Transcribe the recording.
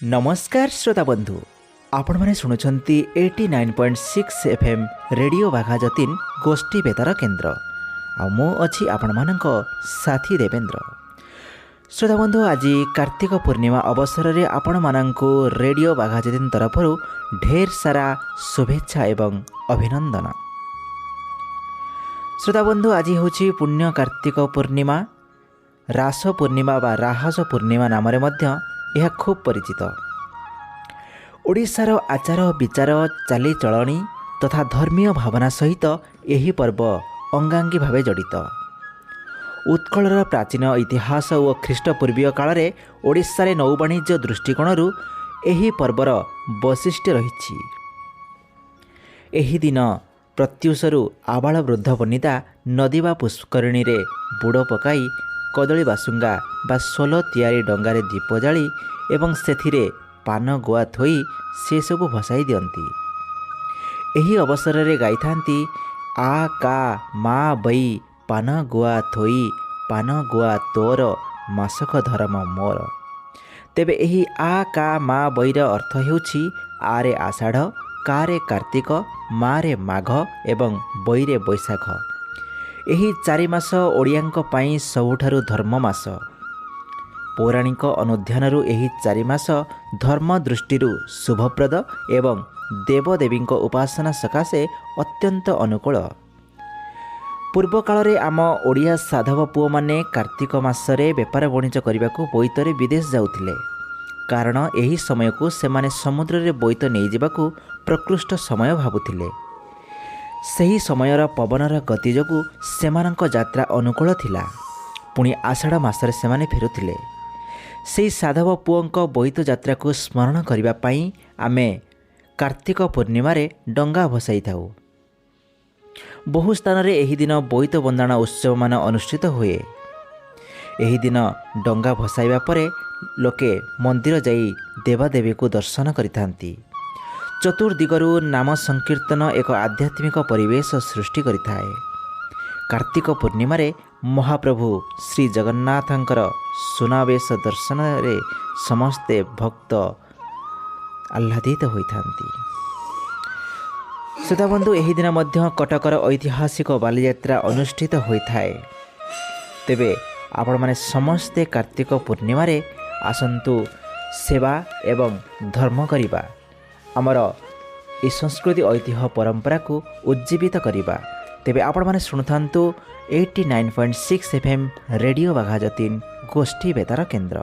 ନମସ୍କାର ଶ୍ରୋତା ବନ୍ଧୁ, ଆପଣମାନେ ଶୁଣୁଛନ୍ତି 89.6 FM radio Bagha Jatin ଗୋଷ୍ଠୀ ବେତାର କେନ୍ଦ୍ର ଆଉ ମୁଁ ଅଛି ଆପଣମାନଙ୍କ ସାଥୀ ଦେବେନ୍ଦ୍ର। ଶ୍ରୋତା ବନ୍ଧୁ, ଆଜି କାର୍ତ୍ତିକ ପୂର୍ଣ୍ଣିମା ଅବସରରେ ଆପଣମାନଙ୍କୁ ରେଡ଼ିଓ ବାଘାଯତୀନ ତରଫରୁ ଢେର ସାରା ଶୁଭେଚ୍ଛା ଏବଂ ଅଭିନନ୍ଦନ। ଶ୍ରୋତା ବନ୍ଧୁ, ଆଜି ହେଉଛି ପୁଣ୍ୟ କାର୍ତ୍ତିକ ପୂର୍ଣ୍ଣିମା। ରାସ ପୂର୍ଣ୍ଣିମା ବା ରାହସ ପୂର୍ଣ୍ଣିମା ନାମରେ ମଧ୍ୟ ଏହା ଖୁବ୍ ପରିଚିତ। ଓଡ଼ିଶାର ଆଚାର ବିଚାର, ଚାଲିଚଳଣି ତଥା ଧର୍ମୀୟ ଭାବନା ସହିତ ଏହି ପର୍ବ ଅଙ୍ଗାଙ୍ଗୀ ଭାବେ ଜଡ଼ିତ। ଉତ୍କଳର ପ୍ରାଚୀନ ଇତିହାସ ଓ ଖ୍ରୀଷ୍ଟପୂର୍ବୀୟ କାଳରେ ଓଡ଼ିଶାରେ ନୌବାଣିଜ୍ୟ ଦୃଷ୍ଟିକୋଣରୁ ଏହି ପର୍ବର ବୈଶିଷ୍ଟ୍ୟ ରହିଛି। ଏହି ଦିନ ପ୍ରତ୍ୟୁଷରୁ ଆବାଳ ବୃଦ୍ଧ ବନିତା ନଦୀ ବା ପୁଷ୍କରିଣୀରେ ବୁଡ଼ ପକାଇ କଦଳୀ ବାସୁଙ୍ଗା ବା ସୋଲ ତିଆରି ଡଙ୍ଗାରେ ଦୀପ ଜାଳି ଏବଂ ସେଥିରେ ପାନ ଗୁଆ ଥୋଇ ସେସବୁ ଭସାଇ ଦିଅନ୍ତି। ଏହି ଅବସରରେ ଗାଇଥାନ୍ତି, "ଆ କା ମା ବଇ ପାନ ଗୁଆ ଥୋଇ, ପାନ ଗୁଆ ତୋର, ମାସକ ଧରମ ମୋର।" ତେବେ ଏହି ଆ କା ମା ବଇର ଅର୍ଥ ହେଉଛି ଆରେ ଆଷାଢ଼, କାରେ କାର୍ତ୍ତିକ, ମାରେ ମାଘ ଏବଂ ବଇରେ ବୈଶାଖ। ଏହି 4 ମାସ ଓଡ଼ିଆଙ୍କ ପାଇଁ ସବୁଠାରୁ ଧର୍ମ ମାସ। ପୌରାଣିକ ଅନୁଧ୍ୟାନରୁ ଏହି 4 ମାସ ଧର୍ମ ଦୃଷ୍ଟିରୁ ଶୁଭପ୍ରଦ ଏବଂ ଦେବଦେବୀଙ୍କ ଉପାସନା ସକାଶେ ଅତ୍ୟନ୍ତ ଅନୁକୂଳ। ପୂର୍ବକାଳରେ ଆମ ଓଡ଼ିଆ ସାଧବ ପୁଅମାନେ କାର୍ତ୍ତିକ ମାସରେ ବେପାର ବଣିଜ କରିବାକୁ ବୋଇତରେ ବିଦେଶ ଯାଉଥିଲେ, କାରଣ ଏହି ସମୟକୁ ସେମାନେ ସମୁଦ୍ରରେ ବୋଇତ ନେଇଯିବାକୁ ପ୍ରକୃଷ୍ଟ ସମୟ ଭାବୁଥିଲେ। ସେହି ସମୟର ପବନର ଗତି ଯୋଗୁଁ ସେମାନଙ୍କ ଯାତ୍ରା ଅନୁକୂଳ ଥିଲା। ପୁଣି ଆଷାଢ଼ ମାସରେ ସେମାନେ ଫେରୁଥିଲେ। ସେହି ସାଧବ ପୁଅଙ୍କ ବୋଇତ ଯାତ୍ରାକୁ ସ୍ମରଣ କରିବା ପାଇଁ ଆମେ କାର୍ତ୍ତିକ ପୂର୍ଣ୍ଣିମାରେ ଡଙ୍ଗା ଭସାଇଥାଉ। ବହୁ ସ୍ଥାନରେ ଏହି ଦିନ ବୋଇତ ବନ୍ଦାଣ ଉତ୍ସବମାନ ଅନୁଷ୍ଠିତ ହୁଏ। ଏହି ଦିନ ଡଙ୍ଗା ଭସାଇବା ପରେ ଲୋକେ ମନ୍ଦିର ଯାଇ ଦେବାଦେବୀକୁ ଦର୍ଶନ କରିଥାନ୍ତି। ଚତୁର୍ଦିଗରୁ ନାମ ସଂକୀର୍ତ୍ତନ ଏକ ଆଧ୍ୟାତ୍ମିକ ପରିବେଶ ସୃଷ୍ଟି କରିଥାଏ। କାର୍ତ୍ତିକ ପୂର୍ଣ୍ଣିମାରେ ମହାପ୍ରଭୁ ଶ୍ରୀ ଜଗନ୍ନାଥଙ୍କର ସୁନାବେଶ ଦର୍ଶନରେ ସମସ୍ତେ ଭକ୍ତ ଆହ୍ଲାଦିତ ହୋଇଥାନ୍ତି। ଶ୍ରୋତାବନ୍ଧୁ, ଏହି ଦିନ ମଧ୍ୟ କଟକର ଐତିହାସିକ ବାଲିଯାତ୍ରା ଅନୁଷ୍ଠିତ ହୋଇଥାଏ। ତେବେ ଆପଣମାନେ ସମସ୍ତେ କାର୍ତ୍ତିକ ପୂର୍ଣ୍ଣିମାରେ ଆସନ୍ତୁ, ସେବା ଏବଂ ଧର୍ମ କରିବା, ଆମର ଏହି ସଂସ୍କୃତି, ଐତିହ୍ୟ, ପରମ୍ପରାକୁ ଉଜ୍ଜୀବିତ କରିବା। ତେବେ ଆପଣମାନେ ଶୁଣୁଥାନ୍ତୁ 89.6 FM radio Bagha Jatin ଗୋଷ୍ଠୀ ବେତାର କେନ୍ଦ୍ର।